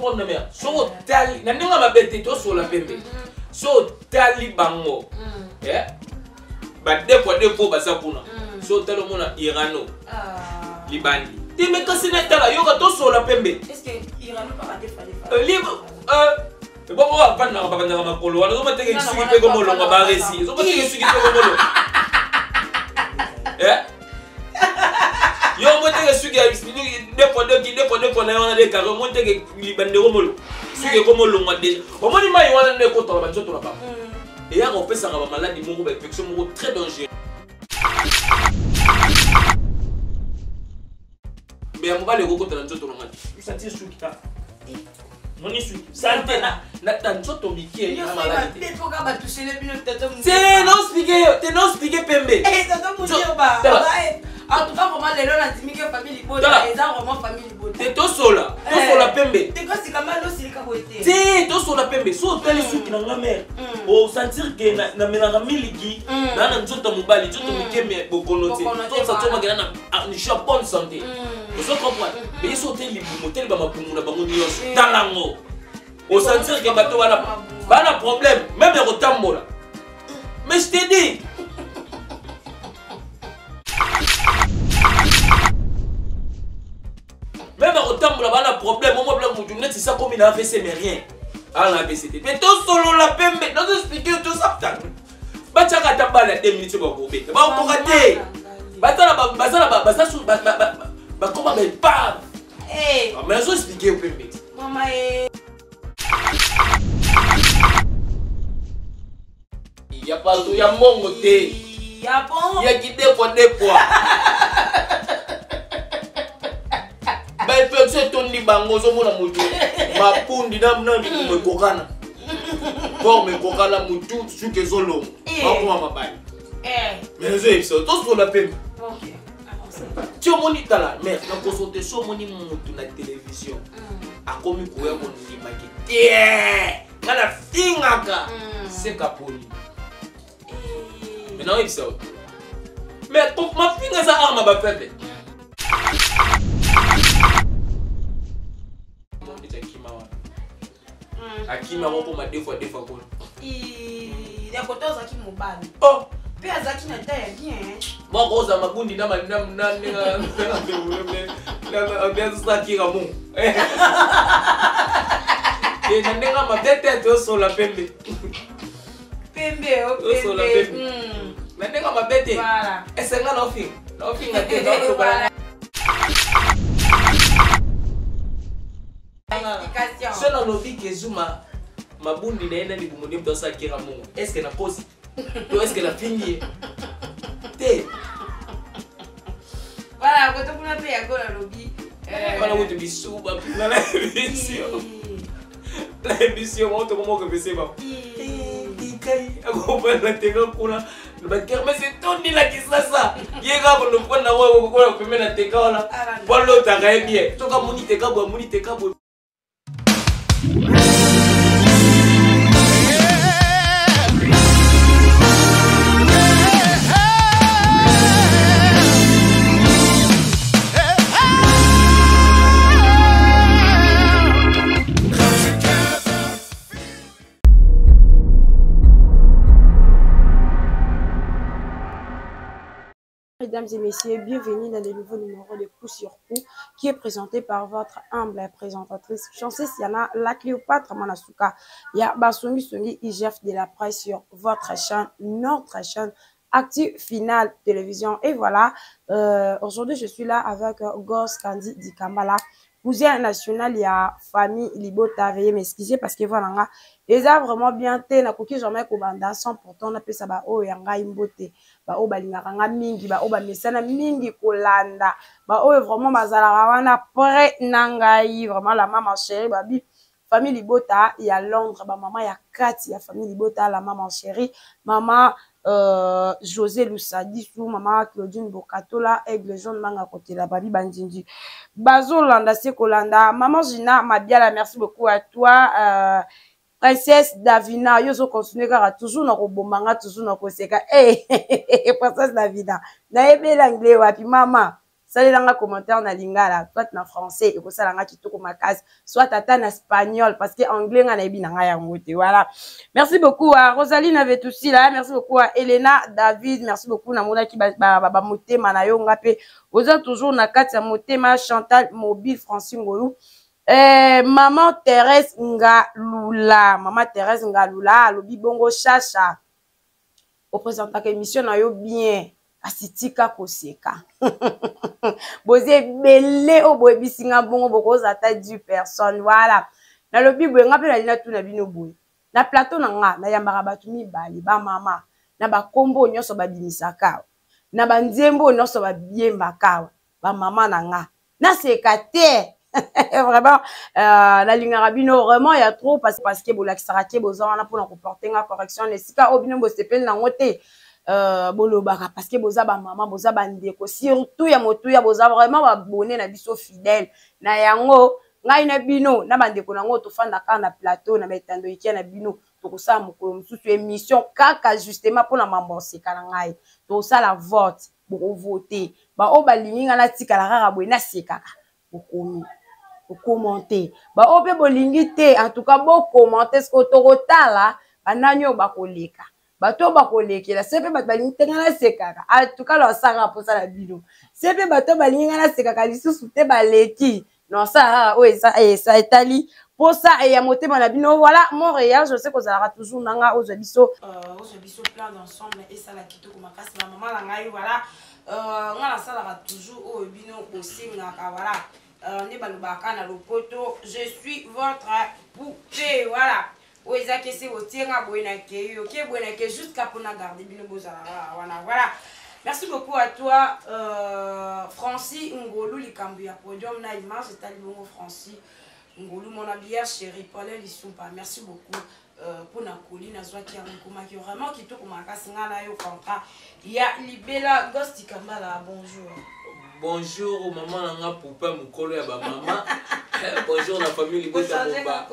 comprendre mère? Soki otali na ndenge ya mabe te, tosola pembe. Soki otali bango, ba deux fois deux fois baza kuna. Soki otali, omona Irano libandi te. Me kasi natala, yoka, tosola pembe. Bongo bavandaka, bavandaka makolo wana, ozomateke suki mpe komolonga baresi, ozomateke suki mpe komolonga. Yo omoteke suki ya deux fois deux, deux fois deux fois na ye wana de carré, omoteke libandeko molo, suki ekomolongwa déjà. Omoni mai wana nde ekotaka banzoto na bango, eyaka kopesaka bamaladi moko, bainfection moko très dangereux. Me ya mobali ekokota na nzoto na ngai, sentir suki ta moni suki sante na nzoto mike na maladi te. Te naoexpliquer yo te, naoexpliquer pembe. En tout cas, vraiment, lelo nandimi ke famille libota eza vraiment famille libota. Te, tosola, tosola pembe. Te, kosikama nosilika boye te. Te, tosola pembe. So otali suki na nga, mare, osentir ke namelaka miliki na nzoto ya mobali, nzoto mike me bokono te, tosatomakela na je suis en bonne santé, ozo comprendre? Mais ye so oteli libumu, oteli bamabumu na bango nyonso, tala yango, osentir ke bato wana bana problème même ya kotambola. Mais je te dis, même ya kotambola bana problème. Omo bila mutu neti sa komi na AVC, mais rien ala na AVC te. Mais tosolola pembe, nazo expliquer, tosapta batiaka ata bala ya 2 minutes oyo bakobeta, bakokoka te. Batala, bazala baza bakoma baépave. Mais nazo expliquer yo pembe. Ya bato ya mbongo te, ya kidepwa depwa, bainfection etondi bango. Ozomona motu mapundi na libumu ekokana, forme ekokana, motu suki ezolonga, bakoma mabali. Mais nazoyebisa, tosola pembe ti omoni, tala mare, na consultation omoni motu na télévision akomi koya kondimaki te, nga nafingaka seka poli. Mais naoyebisa yo, mais mafinga eza arme bafaible. Ndeti akima wana, akima kokoma deux fois deux fois kuna. Ya kote ozalaki mobali. Oh. Mpe azalaki na ta ya bien. Moko oza mabundi na ndenge mo na ndenge mabe te, tosola pembe. Pembe o. Tosola pembe na ndenge mabe te. Esenga naofinga, naofinga te, naoloba. So nalobi ke Zuma mabundi na ye na libumu nde moto asala kera mongo, est ce que nakosi to est ce que nafingi ye te? Voilà, koto kuna mpe yango nalobi. Wana kutu bisuba mpuna na émission, na émission moko tokomokepese ba tikai akopana teka kuna bakermesse etondi na Kisasa. Ye kaka kondo nango kokola pembe na teka wana po alotaka ye bien. Soki amoni teka boye, amoni teka boye. Mesdames et messieurs, bienvenue dans le nouveau numéro de Coup sur Coup qui est présenté par votre humble présentatrice, Chancé Siana, la Cléopâtre Manasuka. Il y a Basongi Songi IGF de la presse sur votre chaîne, notre chaîne Actu Final Télévision. Et voilà, aujourd'hui je suis là avec Gos Kandi Dikambala, cousin national ya famille Libota. Veuillez m'excuser parce que voilà, eza vraiment bien te, nakoki jamais kobanda sans pourtant napesa ba oyo ya ngai mbote, baoyo balingaka nga mingi, baoyo bamesana mingi kolanda, baoyo vraiment bazalaka wana près na ngai, vraiment la mama chérie, babi famille Libota ya Londres, bamama ya kati ya famille Libota, la mama chérie, mama José Lusadisu, mama Claudine Bokatola, Aigle Jaune Manga Kotela, babi bandindi bazolanda se kolanda, mama Gina Mabiala, merci beaucoup à toi. Princesse Davina, yo zo continuer kaka toujours na koboma nga, toujours na koseka. Hey, Princesse Davina, nayebeli anglais wapi mama? Salela nga commentaire na lingala, soit na français, ekosala nga kitoko makasi, soit ata na espagnol, parce que anglais nga nayebi na nga yango te. Voilà. Merci beaucoup à Rosaline Avetusila, merci beaucoup à Elena David, merci beaucoup na monaki ba ba, ba, ba motema na yo nga pe. Oza toujours na kati ya motema Chantal Mobile Francine Ngolu. Eh, maman Thérèse Ngalula, maman Thérèse Ngalula alobi bongo Chacha. Opresentaka émission na yo bien, kasi tika koseka. Boza ebele oyo boyebisi nga bongo, bokozala ata 10 personnes. Voilà. Nalobi boye, nga mpe nalingi natuna bino boye. Na plateau na nga, nayambaka bato mibale, ba mama, na ba kombo nyonso babimisaka, na ba nzembo nyonso bayembaka, ba mama na nga. Naseka te. Vraiment, nalingaka bino vraiment ya trop, parce que bolakisaka ke boza wana mpona koporter nga correction na esika oyo bino bosepeli nango te. Bolobaka parce que boza ba mama, boza ba ndeko, surtout ya motuya, boza vraiment ba abonné na biso fidèle. Na yango ngai na bino na bandeko nango tofanda kaka na plateau na baetando ikia na bino, tokosala mokolo mosusu émission kaka justement mpona mambo ya koseka na ngai. Tokosala vote, bokovote baoyo balingi ngai natikala kaka boye nasekaka, bokomi bokommente. Baoyo mpe bolingi te, en tout cas bokommente. Sikoyo tokotala banani oyo bakoleka, bato oyo bakolekela. Se mpe bato balingi te ngai nasekaka, en tout cas naosalaka mposa na bino. Se mpe bato oyo balingi ngai nasekaka lisusu te baleki, naosala kaka oyo eza etali mposa ya motema na bino. Voilà, Montréal, je sais kozalaka toujours na nga, ozwa biso, ozwa biso plein d'ensemble, esala kitoko makasi ba mama na ngai. Voilà, nga nasalaka toujours oyo bino bosengaka. Voilà, nde balobaka na lopoto, je suis votre poupée. Voilà, oyo eza kese botienga boye na kei, oke boye na kei jusqu'à mpona garde bino bozalaka wana. Voilà, merci beaucoup à toi, Francis Ngolu. Likambo ya podium na image etali bongo Francis Ngolu, mon habilleur chéri Paulin Lisumpa, merci beaucoup mpona koli nazwaki yango, ekomaki vraiment kitoko makasi. Ngai na yo contrat ya libela. Gosti Kambala, bonjour. Bonjour mama na nga Poupa, mokolo ya bamama. Bonjour na famille Libota Momba,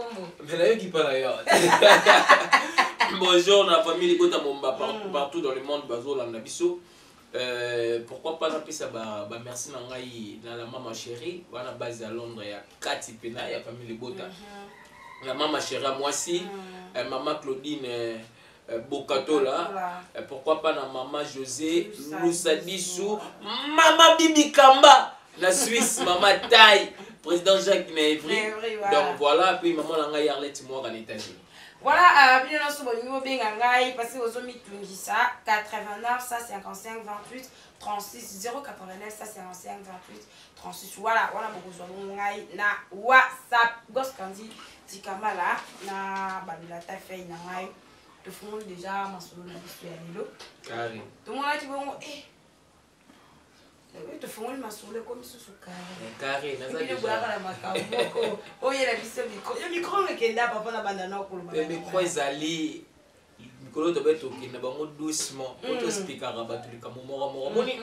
mais nayoki mpa na yo. Bonjour na famille Libota Momba partout dans le monde bazolanda biso. Pourquoi pas napesa ba merci na ngai na la mama chérie wana, base ya Londres ya kati mpena ya famille Libota, la mama chérie ya mwasi, mama Claudine Bokatola, pourquoi pas na mama José Lusadisu, mama Bibi Kamba na Suisse, mama Tai, président Jacques na Evry. Donc voilà, puis maman na ngai Arlette Mwaka na États-Unis. Voilà, bino nyonso bolingi bobenga ngai parce que ozomitungisa, 89 155 28 36, 089 155 28 36. Voilà, wana bokozwa bongo ngai na WhatsApp. Gos Kandi Tikamala na balula ta fei na ngai, tofungoli déjà masolo na biso ya lelo. Tomonaki bongo, tofungoli masolo ekomi susu carré. Boyaka na makambo moko oyela biso micro, yo micro ekenda papa na banda na koloba. Micro ezali mikolo tobe tokende bango doucement po tospikaka bato likambo moko moko. Omoni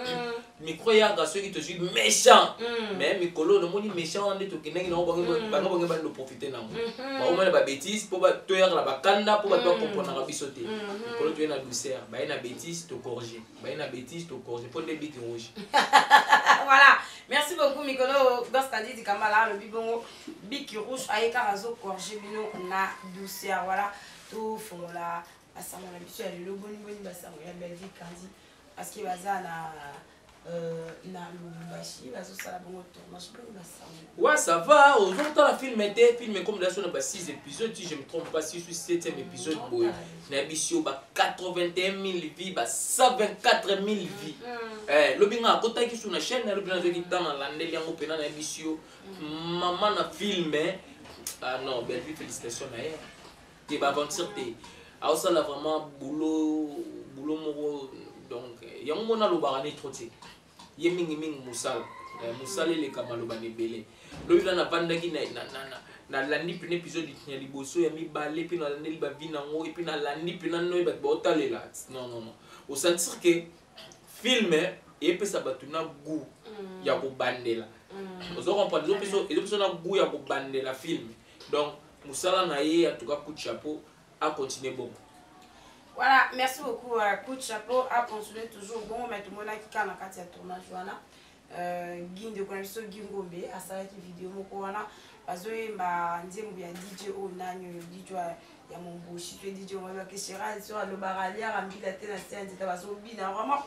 micro eyaka soki tozwi méchant, mais mikolo nomoni méchant wana nde tokendaki nango, bango bango bandi profite nango, bakomona babêtise mpo toyaka na bakanda mpo bato bakomprenaka biso te. Mikolo toye na douceur, baye na bêtise, tocorrige, baye na bêtise, tocorrige, mpo nde bic rouge. Voilà, merci beaucoup. Mikolo Gostadidi Kambala alobi bongo bic rouge aye kaka azocorrige bino na douceur. Voilà, tofongola basango na biso ya lelo. Boni boni basango ya Bellevue Kandi? Parce que baza na Lubumbashi, bazosala bongo tournage. Boni basango? Ouais, ça va. Ozotala film te, film comme là, sur ba 6 épisodes, si je me trompe pas, 6 ou 7e épisode boye. Na biso ba 81 000 vues, ba 124 000 vues. Eh, lobi nga akotaki sur na chaîne, lobi nazoki temps na landeli yango pena na biso. Maman na film, ah non, Bellevue, félicitations na ye. Te ba aventure te. Aosala vraiment boulot, boulot moko, donc yango mona lobaka ne trop te. Ye mingi mingi mosala. Mosala eleka maloba na ebele. Lobi na navandaki nalandi mpena épisode ya liboso, ya mibale, mpe nalandeli bavi nango, et puis nalandi mpena noye bato baotalela. Non, non, non, osentir ke film eyepesa bato na goût ya kobandela. Ozo comprendre, ezopesa na goût ya kobandela film. Donc mosala na ye, en tout cas coup de chapeau, acontinue bongo. Voilà, merci beaucoup. Coup de chapeau, à continuer toujours bon, mais tout le monde qui a na kati ya tournage wana. Guy, ndeko na biso Guy Ngombe asalaki video moko wana, bazoyemba nzembo ya DJ oyo nani oyo, DJ ya Momboshi to DJ Bakeshera, so alobaka aliaka mbila te na se ya nzeta, bazobina. Vraiment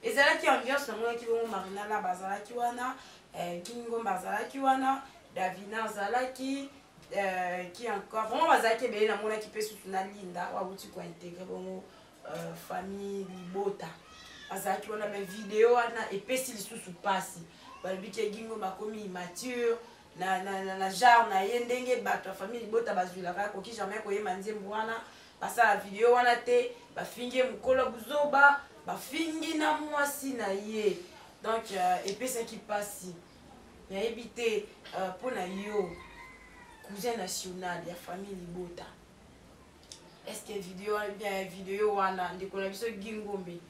ezalaki ambiance. Namonaki bongo Marina Laba azalaki wana, Guy Ngombe azalaki wana, Davina azalaki, qui encore? Vraiment bazalaki ebele. Namonaki mpe susu na Linda oyo awuti kointégrer bongo famille Libota, azalaki wana. Mais video wana epesi lisusu mpasi. Balobi ke Guy Ngombe akomi immature na genre na ye, ndenge bato ya famille Libota bazwilaka, akoki jamais koyemba nzembo wana, basala video wana te. Bafingi ye mokolo buzoba, bafingi na mwasi na ye. Donc epesaki mpasi. Nayebi te, mpo na yo, cousin national ya famille Libota, est ce que video, bien video wana, ndeko na biso Guy Ngombe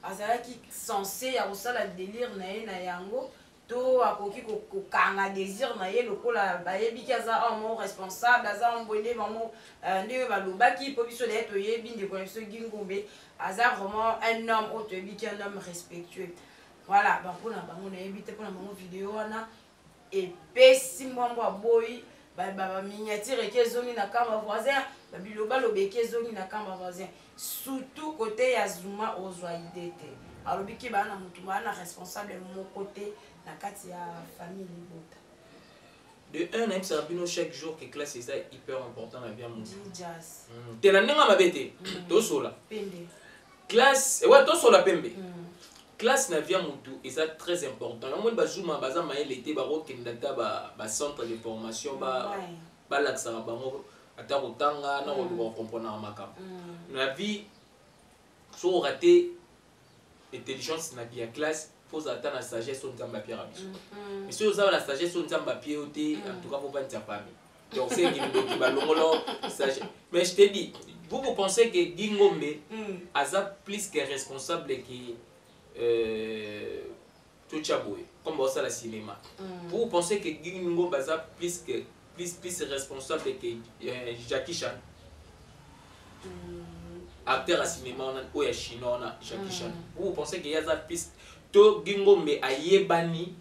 azalaki censé ya kosala délire na ye na yango, to akoki kokanga désir na ye lokola bayebiki aza homme responsable, aza boye nde bango ndenge balobaki? Mpo biso daye toyebi ndeko na biso Guy Ngombe aza vraiment un homme oyo toyebiki, un homme respectueux. Voilà, mpona bango nayebi te. Mpona bango, video wana epesi mbwambo aboyi, baminiature eke ezongi na kamba voisin, babilobaloba eke ezongi na kamba voisin, surtout côté ya Zuma. Ozwa idée te, alobi ke baa na motu, baa na responsable moko te na kati ya famille Libota. De un, nayebisaka bino chaque jour que classe eza hyper important na vie ya motu. Jas. Te, na ndenge mabe te, tosola. Pembe. Classe, ouais, tosola pembe. Classe na vie ya motu eza très important. Namoni bazuma baza mayele te, bakokenda ata bacentre de formation, balakisaka bango ata kotanga na koluka kocomprendre makambo na vie. Soki orater intelligence na ya classe, faut ozala ata na sagesse oyo Nzambe apiaka biso. Mais soki oza na sagesse oyo Nzambe apie yo te, en tout cas fovandisa famille. Donc c'est ndoki, balongolo sagesse. Mais je te dis, vous, vous pensez que Guy Ngombe aza plus que responsable que totya boye comme baosala cinéma? Vous, vous pensez que Guy Ngombe aza plus que plus responsable que Jackie Chan, acteur ya cinéma wana oyo ya chinois wana, Jackie Chan? Vous, vous pensez que ye aza plus to Guy Ngombe ayebani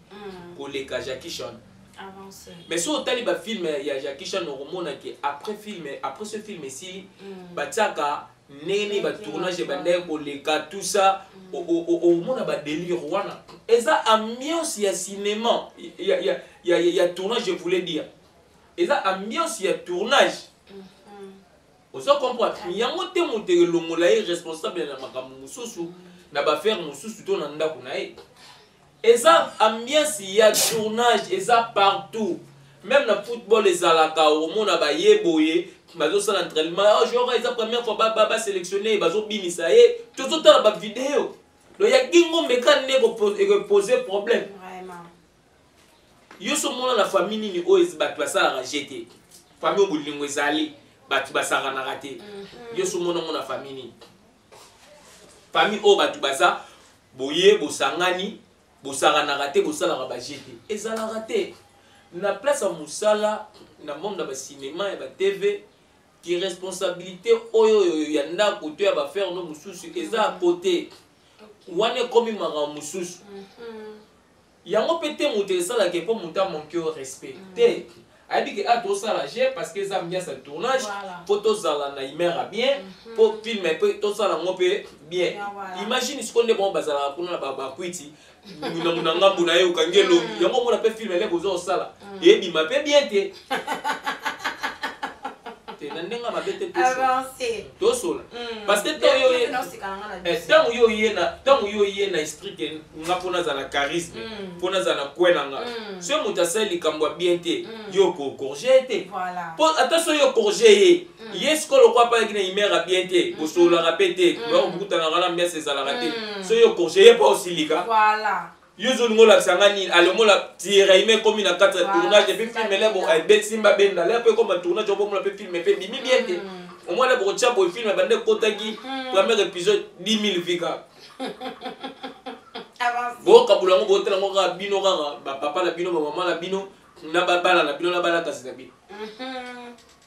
koleka Jackie Chan? Avancé. Mais soki otali bafilm ya Jackie Chan, okomona ke après film, après ce film esili, batiaka ndenge nini batournage ebandaki koleka, tout ça. Omona badélire wana eza ambiance ya cinéma, ya tournage, je voulais dire, eza ambiance ya tournage. Ozo comprendre yango te? Moto elongola ye responsable na makambo mosusu, na baaffaire mosusu to na ndako na ye. Eza ambiance ya tournage, eza partout, même na football ezalaka. Omona baye boye bazosala entraînement, oh, joueur eza première fois basélectionne, bazobimisa ye, tozotala bavideo. Donc ya Guy Ngombe ka nde ekopose problème. Vraiment. Yo so omona na famille nini oyo bato basalaka je te, famille oyo bolingo ezali, bato basakanaka te? Yo so omona ngo na famille nini, famille oyo bato baza boye, bosangani, bosakanaka te, bosalaka baje te? Ezalaka te. Na place ya mosala, na monde ya bacinéma, ya batv, ki responsabilité oyo oyo ya ndako to ya baaffaire no mosusu eza à côté wana, ekomi makambo mosusu. Yango mpe te moto esalaka mpo moto amanque yo respect te. Ayebi ke a tosala je parce que eza ambiance ya tournage, mpo tozala na humeur ya bien, mpo film mpe tosala yango mpe bien. Imagine sikoyo nde bango bazalaka kuna na bakwiti na ngambu na ye, okangi elongi yango, omona mpe film eleke oza kosala eyebima mpe bien te. Te, na ndenge mabe te, tosola. Parce que ntango yo ye na esprit ke nga mpo nazala na charisme, mpo nazala na kwe na nga, soki moto asali likambo ya bien te, yo kocorriger te. Mpo ata soki yo corriger ye, ye sikoyo lokwa apalaki na humeur ya bien te, bosololaka mpe te, bokutanaka na ambiance ezalaka te, soki yo corriger ye mpo osilika, yo ozolinga olakisa nga nini? Alomola tiraime ekomi na kati ya tournage, et puis film ele ebetimba benda le mpe ekoma tournage, okomona mpe film mpe ebimi bien te. Omwana bokotia boye, film ebande ekotaki premier épisode 10 000 vues kaka. Bokabula yango, botala yango kaka bino, kaka bapapa na bino, bamama na bino, na babana na bino, na balakasi na bino.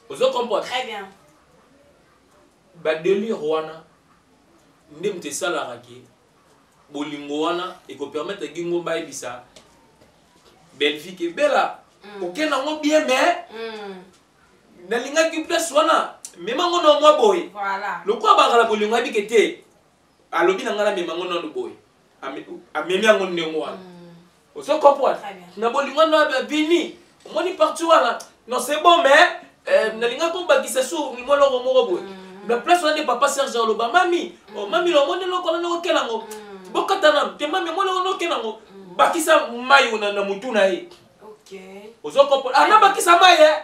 Ozo comprendre? Très bien. Badélire wana nde moto esalaka ke bolingo wana ekopermettre Guy Ngombe ayebisa. Bellevue kebela, okende yango bien, mais nalingaki place wana, memango na mwa boye. Lokola bakala bolingo, ayebi ke te, alobi na ngai namemango nano boye, amemi yango ndenge wana. Ozo comprendre? Na bolingo wana bini omoni parti wana, non, c'est bon, mais nalingaki kobakisa su mwa eloko moko boye na place wana nde papa Serge aloba: "Mami, oh, mami, omoni eloko wana ndenge okela yango, bokata nanu te. Mami, omoni eloko ndenge okela yango, bakisa mai na mutu na ye." Ozo comprendre? Ah, nabakisa mai, eh?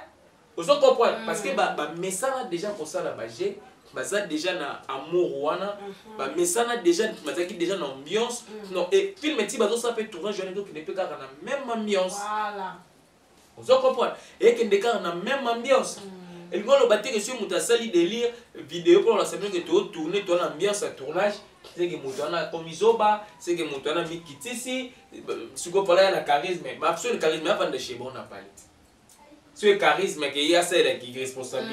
Ozo comprendre? Parce que bamesana déjà kosala baje, baza déjà na amour wana, bamesana déjà, bazalaki déjà na ambiance. Non, et film ti bazosala mpe tournage wana, ezokende mpe kaka na même ambiance. Ozo comprendre? Ekende kaka na même ambiance. Elingi oloba te ke soki moto asali délire vidéo mpona olakisa bino ke totourne, toa na ambiance ya tournage, seke moto wana akomi zoba, seke moto wana mikitisi. Sikoyo fala ya na charisme, soki charisme afanda chez bon na pale, soki charisme ke ye asalelaki responsable,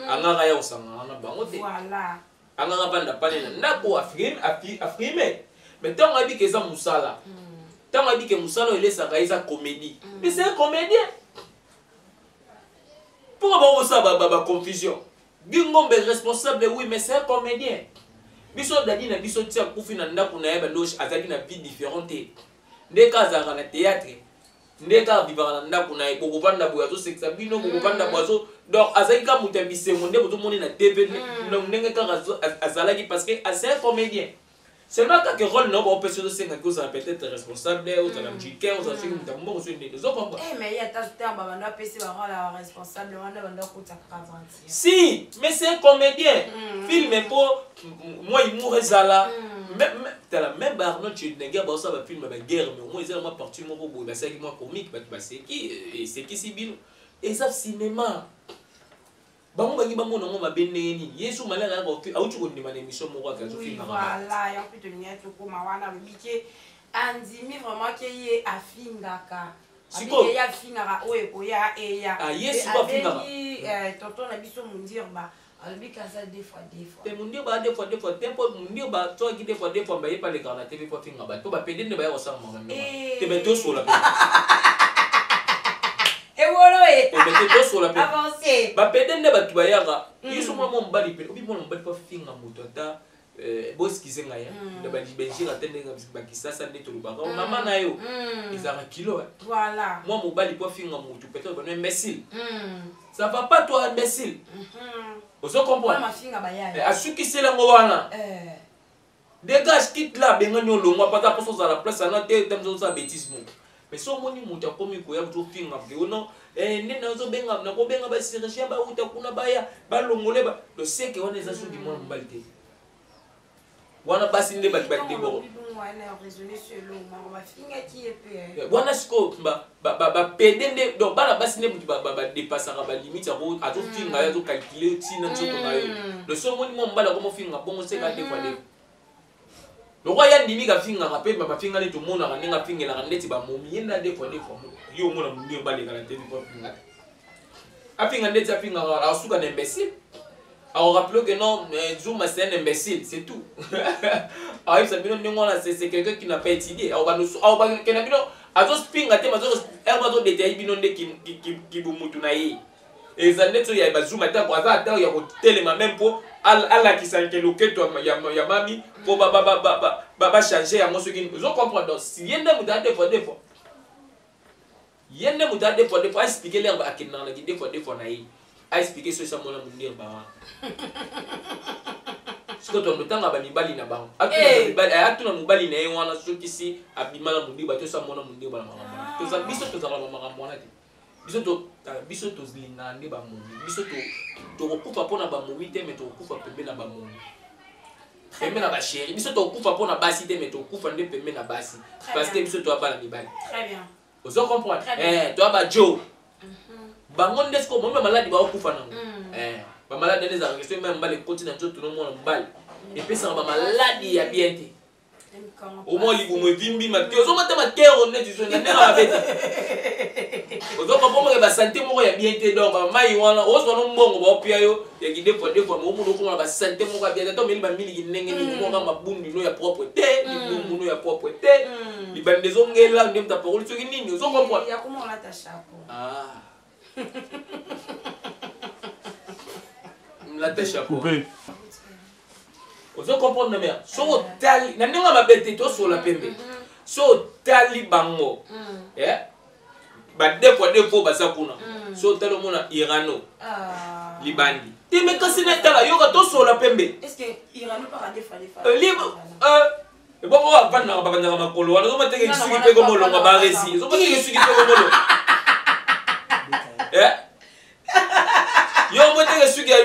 angaka ya kosangana na bango te. Angaka vanda pale na ndako, afrime. Mais ntango ayebi ke eza mosala, ntango ayebi ke mosala oyo elesaka eza comédie, mais c'est un comédien. Pourquoi bakosala baconfusion? Bingombe responsable, oui, mais c'est un comédien. Biso dadi na biso ti akufi na ndako na ye, bando azalaki na vie différente te. Nde kaka azalaka na théâtre, nde kaka vivaka na ndako na ye. Bokovanda boye, azosekisa bino, bokovanda boye, azo, donc azalaki kaka moto ya bisengo nde bozomoni na TV, ndenge kaka azalaki, parce que c'est un comédien. Seulement kaka rôle na yo baopesi, ozosengaki ozala peut-être responsable, ozala mjiker, ozala soki moto ya mbongo, soki ndenge, ozo comprendre? Mais ye ata ntango babanda apesi barole ya responsable wana, banda okotaka aventure. Si, mais c'est un comédien. Film mpo mwa humour ezala. Tala, même baArnold Schwarzenegger baosala bafilm ya baguerre, mais au moins eza na mwa partie moko boye basalaki mwa comique, bato baseki, esekisi bino. Eza cinéma. Bango bangi bamona yango mabe ndenge nini? Yesu malere auti kondima na émission moko ake azofilmaka. Voilà, yango mpe tolingi tokóma wana. Alobi ke andimi vraiment ke ye afingaka. Sikoyo. Ye afingaka, oyo ekoya eya. Ah, ye sikoyo afingaka. Abengi tonton na biso Mundirba, alobi kaza deux fois deux fois. Te, Mundirba deux fois deux fois te, mpo Mundirba soki deux fois deux fois, baye palekaka na TV mpo afinga bato, mpo bapede nde baya kosala makambo te. Me tosola mpe. Ewolo e. Te, tosola mpe. Avancé. Bapede nde bato bayaka. Yesu mwana mwa mobali mpe obi mwana mobali mpo afinga moto, ata boexcuser ngai na Belgique te, ndenge bakisasa nde tolobaka, mama na yo ezalaka kilo. Mwa mobali mpo afinga motu, peut-être bano imbécile, ça va pas toi, imbécile, ozo comprendre? Asukiseli yango wana: "Dégage, quitte là, bengani, olongwa pata mposo ozala place wana te, te ozosala bêtise moko." Mais so omoni moto akomi koya kozofinga ono nde nazobenga, nakobenga bachirurgien bauta kuna, baya balongole loseke wana. Eza soki mwana mobali te wana, basi nde bato badeboro wana. Sikoyo bapede nde, donc bana basi nde moto badepasaka balimite, azofinga yo, azocalculer yo ntina nzoto na yo. Donc so omoni mwa mobali akomofinga bongo, seka deux fois deux, lokwa ya ndimi kafingaka mpe bafinga nde tomonaka ndenge afingelaka ndeti bamomi ye nda deux fois deux fois. Yo omona mondenge baleka na te mpo afinga te, afinga ndeti afingaka, asuka na imbécile. Akorappeler que non, Zuma c'est un imbécile, c'est tout. Ayebisa bino ndenge wana, c'est quelqu'un qui n'a pas étudié. Akobakenda bino, azofinga te, azodétailler bino nde kibumutu na ye. Eza neti oyo ya bazuma te, aza ata ya kotelema même mpo alakisa nke loketo ya mami mpo bachange yango soki ozo comprendre. Donc ye nde moto aya deux fois deux fois, ye nde moto aya deux fois deux fois. Aexpliquer l'heure akendaka naki deux fois deux fois na ye, aexpliquer so esa mona mondire bawana. Sikoyo tondo ntanga bamibali na bango, atuna mobali na ye wana soki si abima na mondire bato, esa mona mondire bana makambo wana. Biso tozalaka bamakambo wana te. Biso tolingaka nde bamomi. Biso tokokufa mpona bamomi te, mais tokokufa pembe na bamomi, pembe na bachéri. Biso tokokufa mpona basi te, mais tokokufa nde pembe na basi, parce que biso toya bana mibali. Ozo comprendre? Toya bajo bango nde sikoyo momi bamaladi bakokufa nango. Bamaladi nde ezalaka question. Meme mobali ekoti na nzoto nomona mobali, epesaka bamaladi ya bien te. Omwa libumu evimbi mate, ozomata makero neti so na ndenge mabe te. Ozo comprendre ba santé moko ya bien te. Donc ba mai wana ozwa no mbongo baopia yo ya ki deux fois deux fois, mais omona okoma na ba santé moko ya bien te. Ata omeli bamiliki ndenge nini, omona mabundi no ya propre te, libumu no ya propre te, libanda ezongela nde moto apakoli soki nini. Ozo comprendre? Ya koma olata chapeau. Ah, lata chapeau. Coupé. Ozo comprendre, mère? Soki otali na ndenge ya mabe te, tosola pembe. So otali bango, eh, ba deux fois deux fois baza kuna. So otali, omona Irano. Ah. Libandi te, me kasi natala, yoka, tosola pembe. Est-ce que Irano par deux fois deux fois? Libre, ebongo oyo avandaka, babandaka makolo wana, ozoma teke suki mpe komolonga baresi, ozoma teke suki mpe komolonga. Eh? Yo omoi teke suki ya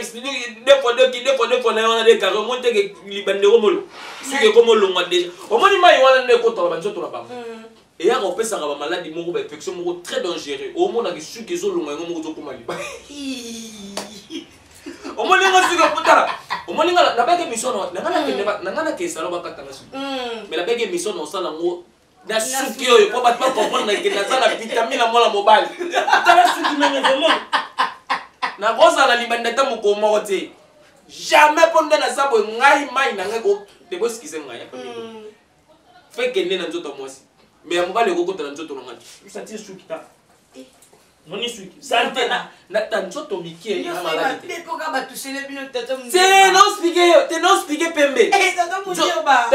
deux fois deux, deux fois deux fois na ye wana de carré, omoi teke libandeko molo suki ekomolongwa déjà. Omoni mai wana nde ekotaka banzoto na bango, eyaka kopesaka bamaladi moko, bainfection moko très dangereux. Omonaka suki ezolongwa yango moko, ozokoma liba. Omoni nga suki okotala, omoni nga nabaki émission na nga, nakende na nga nakende salon, bakatanga suki, mais nabaki émission na osala yango na suki oyo mpo bato bacomprendre ke naza na vitamine ya mwana mobali. Tala suki nanga, ezomona nakozala libanda ata mokolo moko te, jamais, mpo nde naza boye. Ngai mai na ngai te, boexcuser ngai, fe kende na nzoto ya mwasi, mais ya mobali ekokota na nzoto na ngai. Sentir suki ta, moni suki sante na ta nzoto mike na maladi te. Mpoka batusele bino, tata. Te, naexpliquer yo te, naexpliquer pembe. Tata Mudioba,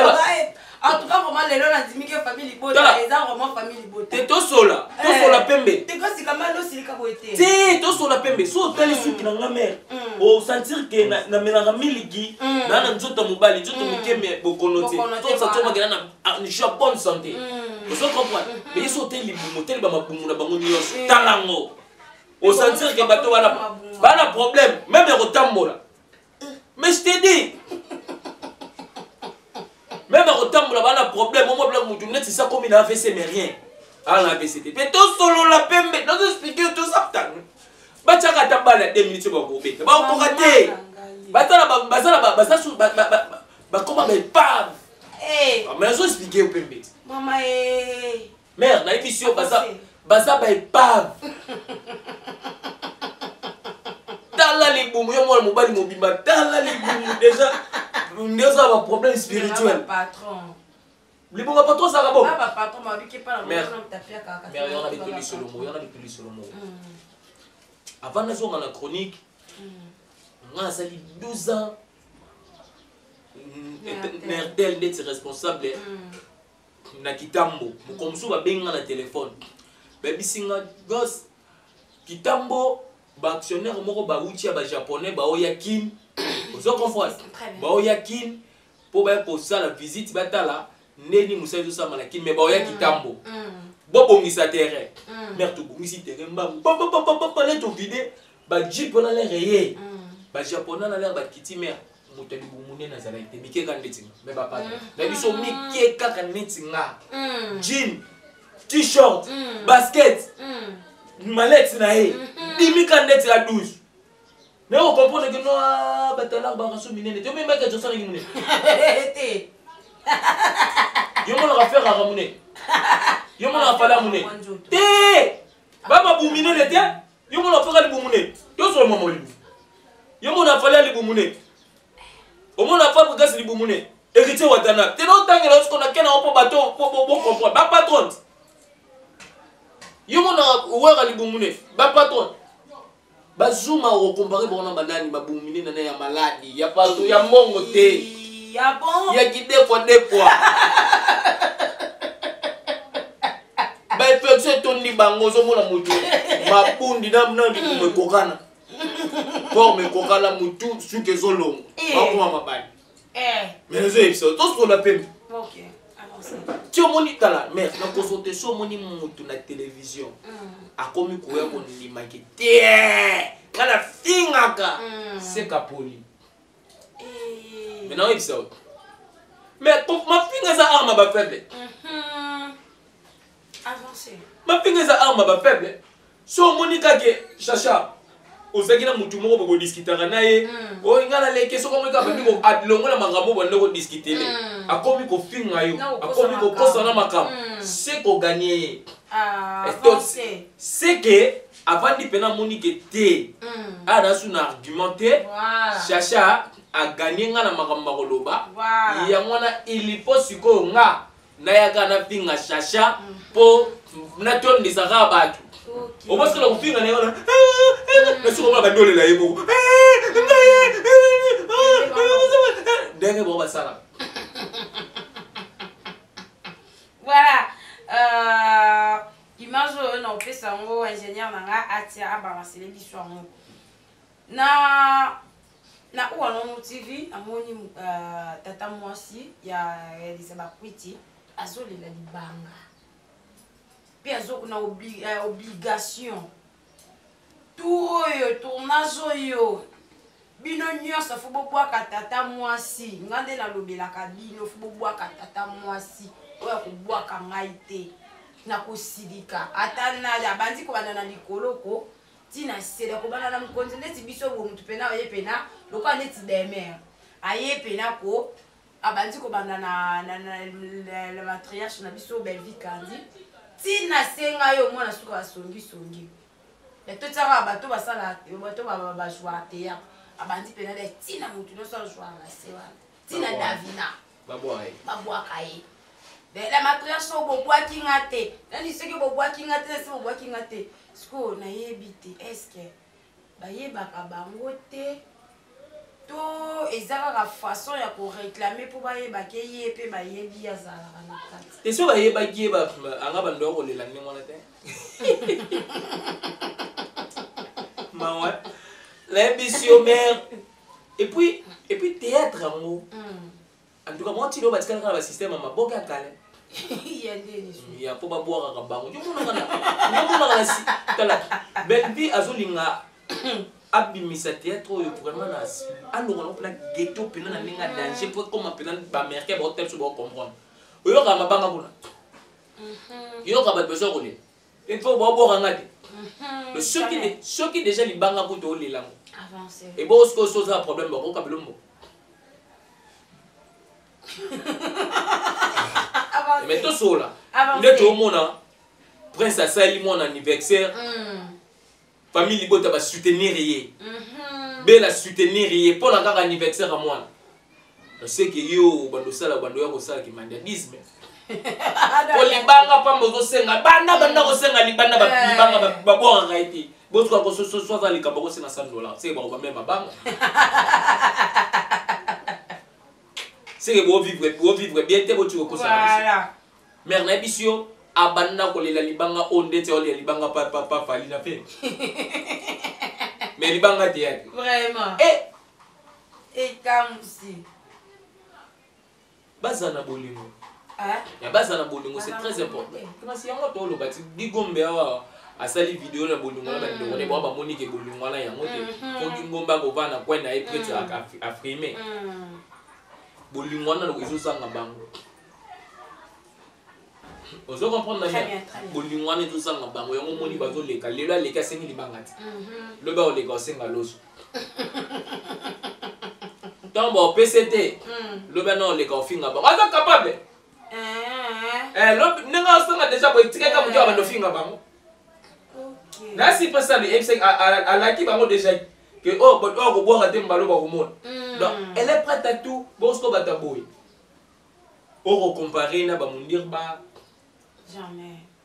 en tout cas vraiment lelo nandimi ke famille libota eza vraiment famille libota. Te, tosola, tosola pembe. Te, kosikama nosilika boye te. Te, tosola pembe. So otali suki na nga, mare, osentir ke namelaka miliki na nzoto ya mobali, nzoto mike me bokono te. Tosentir makela na je suis en bonne santé, ozo comprendre? Mais ye so oteli libumu, oteli bamabumu na bango nyonso, tala yango, osentir ke bato wana bana problème même ya kotambola. Mais je te dis, même ya kotambola bana problème. Omwa biloko motu neti sa komi na AVC, mais rien, ala na AVC te. Mpe tosolola pembe, nazo expliquer, toza batiaka ata bala ya 2 minutes, bakobeta, bakokoka te. Batala, bazala, baza bakoma baépave. Mais nazo expliquer yo pembe. Mama. Mare, nayebisi yo, baza baépave. Tala libumu, yo mwana mobali mobimba, tala libumu déjà nde oza baproblème spirituel. Libumu ya patron ezalaka bo. Mare, yona bitu lisolo moko, yona bitu lisolo moko avant nazonga na chronique. Nga nazali 12 ans na RTL ndeti responsable na Kitambo. Mokolo mosusu babengi nga na telefone, bayebisi nga: "Gos, Kitambo, baactionnaire moko bauti ya bajaponais baoya Kine." Ozo comprendre? Baoya Kine mpo baya kosala visite, batala ndeni mosala ezosalama na Kine, mais baoya Kitambo, bobongisa terrain. Mare, tobongisi terrain mbangu papapapapa, le tovide bajeep wana, lere ye bajaponais na lere bakiti. Mare, moto ya libumu nde nazalaki te, mike kaka ndeti nga, me bapatron na biso mike kaka neti nga, jean, t-shirt, basket, malete na ye dimika ndeti ya 12. Mais ocomprendre ke no batalaka baraso minene te. Omembaki ajosanaki monene. Te. Yo monaka feraka monene, yo monaka fala monene te, bamabu minene te. Yo mona faka libumu ne, tosola mama libumu. Yo mona fala libumu ne, omona Fabregas libumu ne, Héritier Watana te. Notangela osiko na kena mpo bato bocomprendre bapatron. Yo mona Wera libumu ne, bapatron bazuma, okocomparer bango na banani? Mabumu minene na ya maladi ya bato ya mbongo te. Ya bon. Ya kidekwa dekwa, bainfection etondi bango. Ozomona motu mabundi na libumu ekokana, forme ekokana, motu suki ezolongwa, bakoma mabali. Mais nazoyebisa, tosola pembe. Ti omoni, tala mare, na consultation omoni motu na télévision akomi koya kondimaki te, nga nafingaka seka poli. Mais naoyebisa yo, mais mafinga eza arme ya bafaible. Mafinga eza arme ya bafaible. So omoni kake chacha. Ozalaki na mutu moko bokodiskutaka na ye. Oyo ngai naleki, soki omoni kaka bandi alongola makambo bande kodiskutele, akomi kofinga yo, akomi kokosa na makambo, se koganye ye, c'est que avandi mpena, amoni ke te, aya nasu na argument te. Chacha aganye nga na makambo akoloba yango wana. Il faut sikoyo nga nayaka nafinga Chacha mpo natondisa kaka bato. Obosikala kofinga na ye wana, nasuka mona bandi olela ye moko ndenge bango basalaka. Voilà, image oyo na opesa yango, ingénieur na nga atia, abalancele biso yango na Uwanono TV. Namoni tata mwasi ya Elisa Bakwiti azolela libanga mpe azokuna obligation. Tour oyo, tournage oyo, bino nyonso faut bobwaka tata mwasi. Nga nde nalobelaka bino, faut bobwaka tata mwasi oyo akobwaka ngai te, nakosilika. Ata na abandi kobanda na likolo ko ntina sela, kobanda na mokonzi ndeti biso bo motu mpena oye mpena lokola neti demer aye mpena ko abandi kobanda na matriarche na biso Belvi Kandi, ntina senga yo mwana suka basongisongi totiaka bato basala, bato bajouaka théâtre, abandi mpena de ntina motu nyonso ajouaka na se wana, ntina Davina babwaka ye. La matriarche oyo bobwaki nga te nani? Soki bobwaki nga te, nasi bobwaki nga te. Sikoyo nayebi te, est-ce bayebaka bango te to eza kaka façon ya koréclamer mpo bayebake ye mpe bayebi ye azalaka na kati? Te, so bayebaki ye, anga bando ya kolela ndenge wana te. Mawa, nayebisi yo, mare. Et puis théâtre yango, en tout cas moi, tino batikala kaka basystème ya maboke ya kala ya mpo babwakaka bango. Yomonaka na tala, Belvi azolinga abimisa théâtre oyo vraiment na alongola mpena ghetto, mpena na ndenge ya danger, mpo ekoma mpena baaméricain baotala biso, baocomprendre. Oyokaka mabanga kuna, yoka bato besoin kolela, il faut babwaka te. Soki déjà libanga kuta olelango, eboko sikoyo so oza na problème, bakoka bilombo. Mais tosola nde toomona Prince asali mwana anniversaire, famille libota basoutenir ye, Bela soutenir ye mpo na kaka anniversaire ya mwana. Seke yo bando osala, bando ya kosala kimandadisme po libanga pamba ozosenga, banda banda kosenga libanda, libanga babwakaka ye te. Bosuka kososo aza likambo kosenga 100 $, seke bakobambe mabanga. Seke bovivre bien te, botika kokosaka biso. Mare, nayebi si yo abanda kolela libanga oyo ndeti aolela libanga papa Fali na fe, mais libanga te yaki. Vraiment. Ekamusi. Baza na bolingo ya baza na bolingo, c'est très important. Kasi yango toloba ti Gigombe awa asali video na bolingo na bandeko ne bao, bamoni ke bolingo wana yango te. Po Gingombe akovanda na coin na ye, prêtre afrime bolingo wana ezozanga bango. Ozo comprendre na bolingo wana ezozanga bango, yango omoni bazoleka. Lelo aleki, asengi libanga te, lobi akoleka, osenga loso. Ntango baopese te, lobi ana oleka, ofinga bango. Aza capable ndenge asenga déjà boye, etikaka moto abanda ofinga bango. Nasi mpesa alaki bango déjà ke oyo akobwaka te, mbalo bakomona. Donc elle est prête à tout. Bosiko bato ya boye okocompare na bamundir ba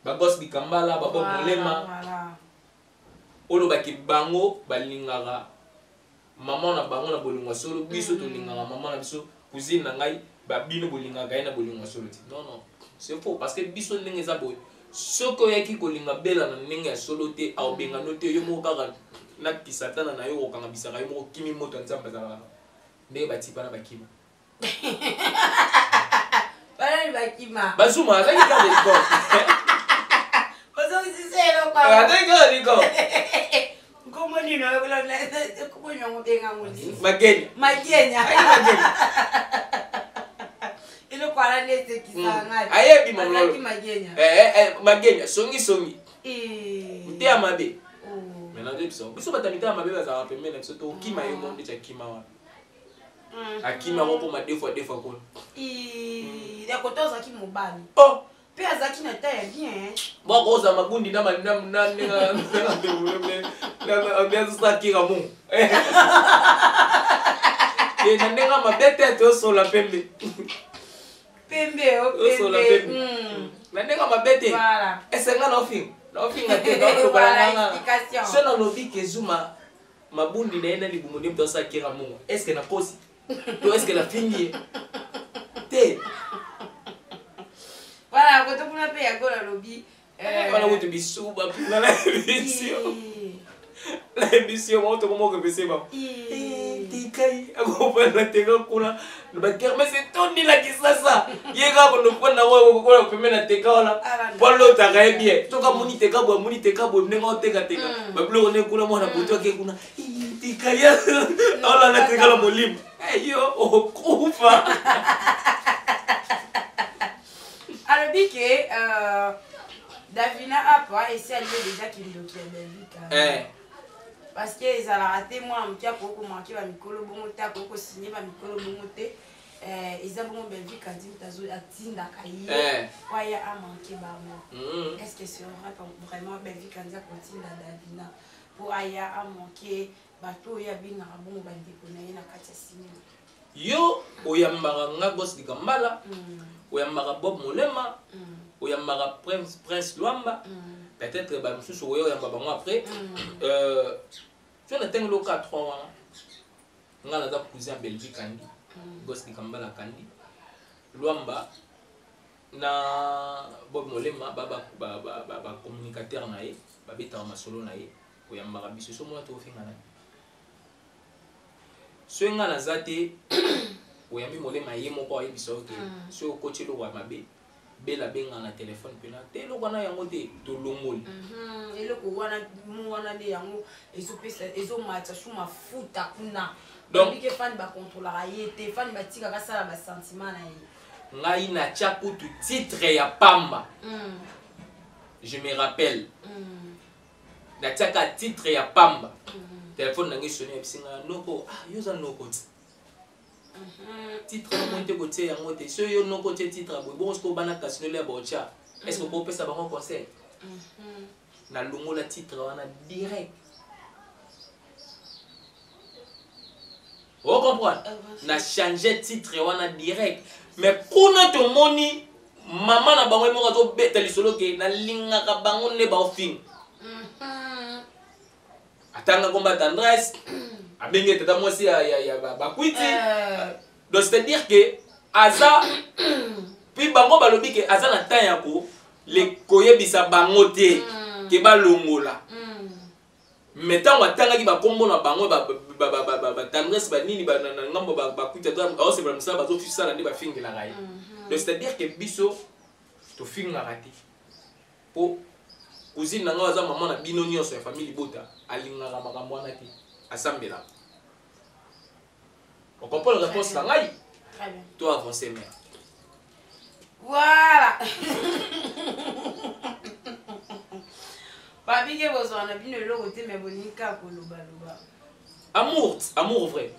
babos bikambala, babob molema, olobaki bango balingaka mama na bango na bolingo ya solo. Biso tolingaka mama na biso, cousine na ngai, babino bolingaka ye na bolingo ya solo te. Non, non, c'est faux, parce que biso ndenge eza boye, soki oyaki kolinga Bela na ndenge ya solo te, aobengano te. Yo moko kaka na kisatana na yo, kokanga bisaka yo moko, kimi moto ya Nzambe azalaka ndenge batipa na bakima. Banani bakima? Bazuma azalaki garde du corps. Ozongisi eloko. Azalaki garde du corps. Nkombo nini? Nkombo nini yango obengango lisusu? Magenya. Magenya. Eloko wana nde esekisaka ngai. Ayebi. Azalaki magenya. Magenya songisongi, nte ya mabe. Mais Nazoyebisa biso, bato ya mitema mabe bazalaka pembeni na biso. Tokima ye mo ndeti akima wana, akima yango koma deux fois, deux fois kuna. Ya kote ozalaki mobali. Oh. Mpe azalaki na ta ya bien. Bon, kozala mabundi na ndenge azosakira mo te, na ndenge mabe te, tosola pembe. Pembe o. Tosola pembe. Pembe na ndenge mabe te. Esenga na ofinga, na ofinga te. Voilà, explication. So nalobi ke Zuma mabundi na ye na libumu nde moto asakira mongo, est ce que nakosi to est ce que nafingi ye te? Voilà, kote kuna mpe yango nalobi. Wana kutu bisu bapinga na émission, na émission moko tokomoka epese bango tikai akofanda teka kuna bakermesse etondi na Kisasa, ye kaka kondofanda kokola pembe na teka wana po alotaka ye bien. Soki amoni teka boye, amoni teka boye, ndenge aotekateka babiloko nde kuna, mwana butu ake kuna, tikai aolanda teka na molimo, yo okufa. Alobi ke Davina apa esi alie déjà kindoki ya Belvika, parce que ezalaka te mwana moke akoki komanquer bamikolo bongo te, akoki kosigner bamikolo bongo te. Eza bongo Belvika ndimta atindaka ye po aya amanquer bango. Est ce que c'est vrai vraiment, Belvika ndi akotinda Davina po aya amanquer bato oyo abengaka bongo bandeko na ye na kati ya sinema? Yo oyambaka nga Gos Dikambala, oyambaka Bob Molema, oyambaka Prince, Prince Lwamba, peut-être bamosusu oyo oyamba bango après. So na ntango loka 3 wana, nga naza cousin ya Belgique Kandi, Gos Dikambala, Kandi Lwamba na Bob Molema, bacommunicateur na ye, babetaka masolo na ye, koyambaka biso. So mona tokofinga nani? Soki nga naza te, oyambi Molema, ye moko ayebisa yo ke soki okoti eloko ya mabe, bela benga na telefone mpena te, eloko wana yango te, tolongoli. Eloko wana mo wana nde yango ezopesa, ezomatisa su mafuta kuna. Donc- Ke fani bakontrolaka ye te, fani batikaka asala basentiment na ye. Ngai natya kutu titre ya pamba, je me rappelle, natiaka titre ya pamba, telefone na ngai sonné, ayebisi ngai: "Noko, ah, yo oza noko ti, titre moko te, kotie yango te. Soki yo noko tie titre ya boye bongo, soki obana kasinole ya baotya, est ce que okopesa bango conseil?" Nalongola titre wana direct, ocomprendre? Na change titre wana direct. Mais kuna tomoni mama na bango ye moko azobeta lisolo ke nalingaka bango nde baofinga, atanga komba Tendresse, abengi tata mwasi ya bakwiti. Donc c'est à dire que aza, puis bango balobi ke aza na temps ya ko le koyebisa bango te ke balongola. Mais ntango atangaki bakombo na bango, batendresse, banini, na ngambo bakwiti, aosepela mosala bazofisala nde bafingelaka ye. Donc c'est à dire que biso tofingaka te, mpo cousine na ngai aza mama na bino nyonso ya famille libota, alingaka makambo wana te, asambelaka. Ocomprendre réponse na ngai? Très bien. To avancer, mère. Voilà, babike bozwa na bino eloko te, me bolingi kaka kolobaloba. Amour, amour vrai,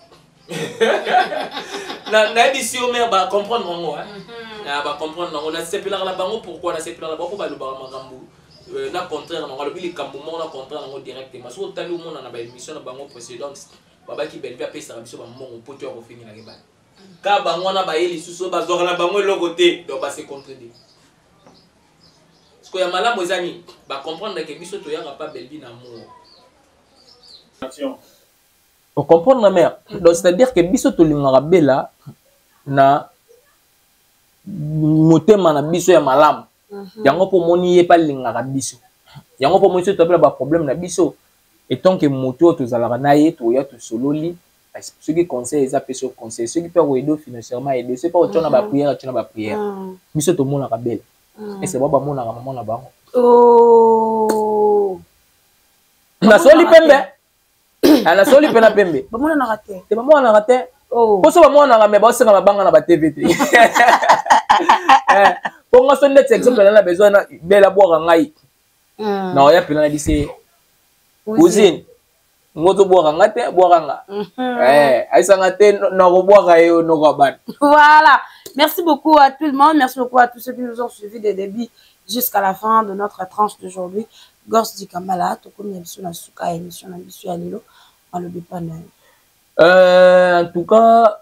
nayebisi yo mare, bacomprendre yango, bacomprendre yango. Nasepelaka na bango. Pourquoi nasepelaka na bango? Mpo balobaka makambo na contraire nango. Alobi likambo moko na contraire nango directement. Soki otali, omona na baémission na bango précédente, babaki Belvi apesaka biso bambongo mpo to ya kofingelaka ebana ka bango wana, baye lisusu oyo bazwaka na bango eloko te. Donc base contredire. Sikoyo ya malamu eza nini? Bacomprendre ke biso toyaka pa Belvi na amour. Ocomprendre, mare? Donc c'est à dire que biso tolingaka Bela na motema na biso ya malamu. Yango mpo omoni ye mpe alingaka biso. Yango mpo omoni so tobela baproblème na biso, etant que moto oyo tozalaka na ye, toya tosololi. Soki conseil eza, apesi yo conseil. Soki mpe akoaider financièrement, aide. Soki mpe akotia na baprière, atia na baprière. Biso tomonaka Bela ese bao bamonaka mama na bango. Oh. Nasoli pembe, nasoli mpe na pembe. Bamonanaka te. Te, bamonanaka te. Oh. Mpo so bamonanaka, me baosenga mabanga na batv te. Mpo nga so ndeti exemple na besoin na Bela bwaka ngai, na oya mpena na bise. Cousine ngo tobwaka nga te, bwaka nga. Eh, ayisanga te nakobwaka ye noko ya bana. Voilà, merci beaucoup à tout le monde, merci beaucoup à tous ceux qui nous ont suivis des débuts jusqu'à la fin de notre tranche d'aujourd'hui. Gors Dikambala, tokomi na biso na suka ya émission na biso ya lelo, alobi pa na yo. En tout cas,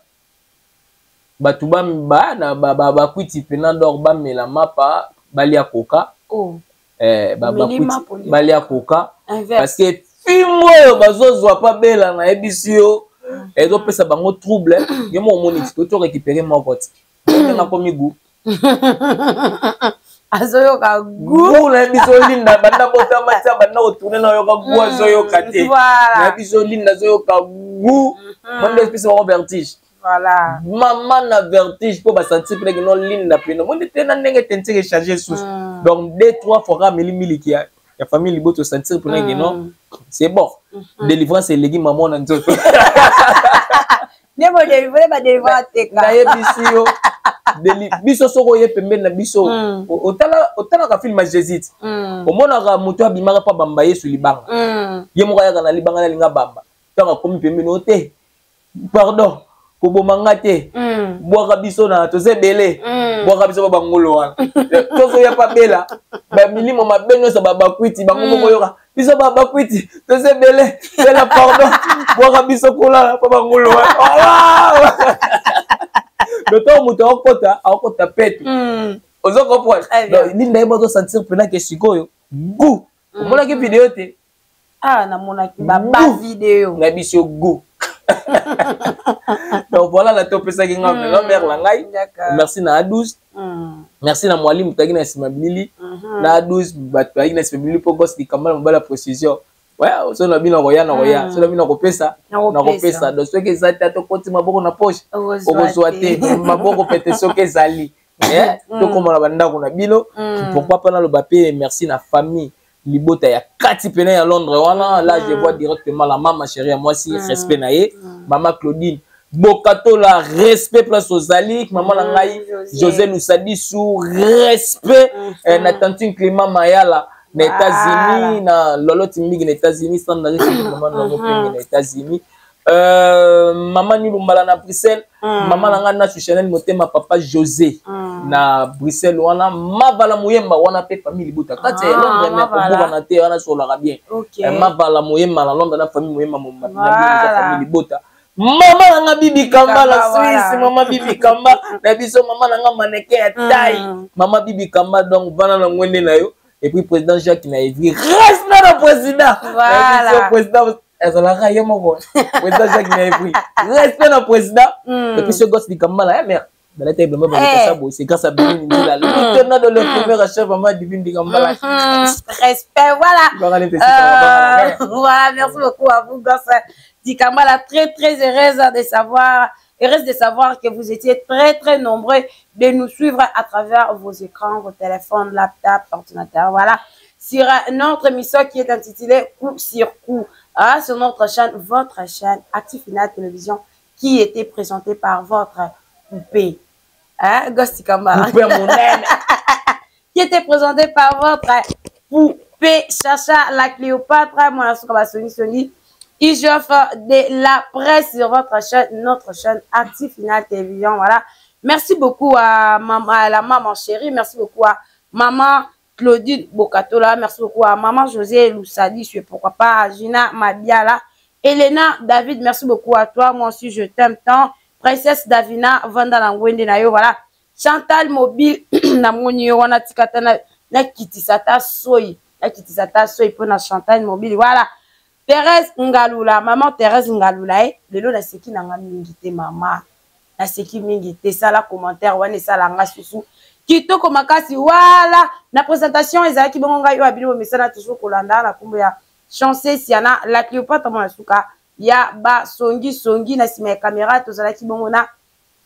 bato bakwiti mpena dor bamela mapa, balia koka. Oh. Eh, Omeli mapa, olia balia koka. Inverse. Parce que fimbo oyo bazozwa pa bela nayebisi yo, ezopesa bango trouble. Yo moko omoni ti to récupérer moko ti ndenge akomi goût. Azoyoka goût. Goût na biso Linda banda botama tia banda kotourne na yoka goût, azoyoka te. Voilà. Na biso Linda azoyoka goût. Monde epesa bango vertige. Voilà. Mama na vertige po basentir mpe no Linda peno monde te na ndenge tentire échanger susu. Donc deux trois fois kaka meli miliki ya famille liboto sentir mpena ke non, c'est bon. Délivrance eleki mama na nzoto. Nde bodélivre, badélivre ateka. Nayebisi yo, biso soki oye pembeni na biso, otalaka film ya Jésus ti. Omonaka moto abimaka mpo abamba Yesu libanga. Ye moko ayaka na libanga, nalinga bamba. Ntango akomi pembeni o te, pardon, koboma nga te, bwaka biso na toza ebele, bwaka biso ba bangolo wana tozoya pa bela bamilimo mabe nyonso babakwiti bango moko yoka biso babakwiti toza ebele, bela pardon, bwaka biso kolala pa bangolo wana. Loto moto akokota, akokota peto. Ozo comprendre? Très bien. Donc Linda ye bazosentir mpena ke sikoyo goût. Omonaki video te? Ah, namonaki ba video. Na biso goût. Donc voilà, la topesaki nga na mère na ngai. D'accord. Merci na A12. Merci na mwalimu taki na nsima bilili. Na A12 bato bayaki na nsima bilili mpo Gos Dikambala mobala précision. Ouais, so na bino koya na koya, so na bino kopesa Na na kopesa. Donc soki eza te, tokoti maboko na poche, Okozwa okozwa te. te maboko pete soki ezali. Eh, tokóma na bandako na bino. Pourquoi pas naloba mpe merci na famille libota ya kati pene ya Londres wana. Là je vois directement la mama chérie ya mwasi, respect na ye, mama Claudine Bokatola, respect place ozali mama na ngai. José. José Lusadisu, respect. Na tantine Clément Mayala na États-Unis, na Lolo Timbigi na États-Unis, Sandra mama na mopenge na États-Unis, mama Nilumbala na Bruxelles, mama na ngai Nasu Chanel Motema, papa José na Bruxelles wana, Mavala Moyemba wana mpe famille libota kati ya Ah, Londres, mais Mavala. kobukana te wana solaka bien. Mavala Moyemba na Londres na famille Moyemba na Voilà. famille libota, mama na nga Bibi Kamba na Kamba, Suisse. Voilà. Mama Bibi Kamba na biso, mama na nga mannequin ya taille, mama Bibi Kamba, donc vana na ngwende na yo. Et puis président Jacques na Evry, respect na président. Voilà. Na biso président azalaka ye moko, président Jacques na Evry, respect na président. Et puis ce gosse Dikamba là, mère balata bilamba balata boye, c'est grâce à Béni Nzila, lieutenant de l'infirmière chef, mama Divine Dikamba. Respect, voilà. Voilà, merci beaucoup à vous, Gosse Dikambala. Très, très heureuse de savoir, heureuse de savoir que vous étiez très, très nombreux de nous suivre à travers vos écrans, vos téléphones, laptops, ordinateurs. Voilà. Sur notre émission qui est intitulée Coup sur Coup, ah, sur notre chaîne, votre chaîne, Active Final Télévision, qui était présentée par votre poupée. Hein, Gosse Dikambala. Poupée monene. Qui était présenté par votre poupée Chacha la Cléopâtre, moi la Soni Soni, IGF de la presse sur votre chaîne, notre chaîne Active Final Télévision. Voilà. Merci beaucoup à, maman, à la maman chérie, merci beaucoup à maman Claudine Bokatola, merci beaucoup à maman José Loussadi, pourquoi pas à Gina Mabiala, Elena David, merci beaucoup à toi, moi aussi je t'aime tant, Princesse Davina, Vanda Langwende Nayo, voilà. Chantal Mobile, namoni yo wana tikata na kitisata soyi, na kitisata soyi pour na Chantal Mobile, voilà. Thérèse Ngalula, maman Thérèse Ngalula, eh, lelo na seki na nga mingi te mama. Na seki mingi te, sala commentaire wana sala nga susu. Kitoko makasi, voilà. Na présentation ezalaki bongo ngai oyo abino mesana toujours kolanda na kombo ya Chancé Siana la Cléopâtre mwana suka ya ba songi songi na sima ya caméra tozalaki bongo na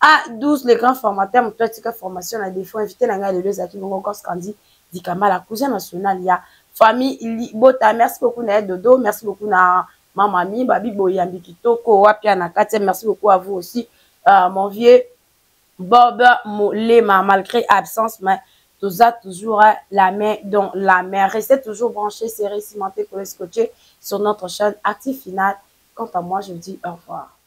A12 le grand formateur moto atika formation na défaut invité na ngai lelo ezalaki bongo Gos Kandi Dikambala, cousin national ya famille Libota. Merci beaucoup na Dodo, merci beaucoup na mama mi babi boyambi kitoko wapia na kati. Merci beaucoup à vous aussi, mon vieux Bob Molema, malgré absence, mais Toza toujours la main dans la main. Restez toujours branchés, serrés, cimentés, collés, scotchés sur notre chaîne Active Finale. Quant à moi, je vous dis au revoir.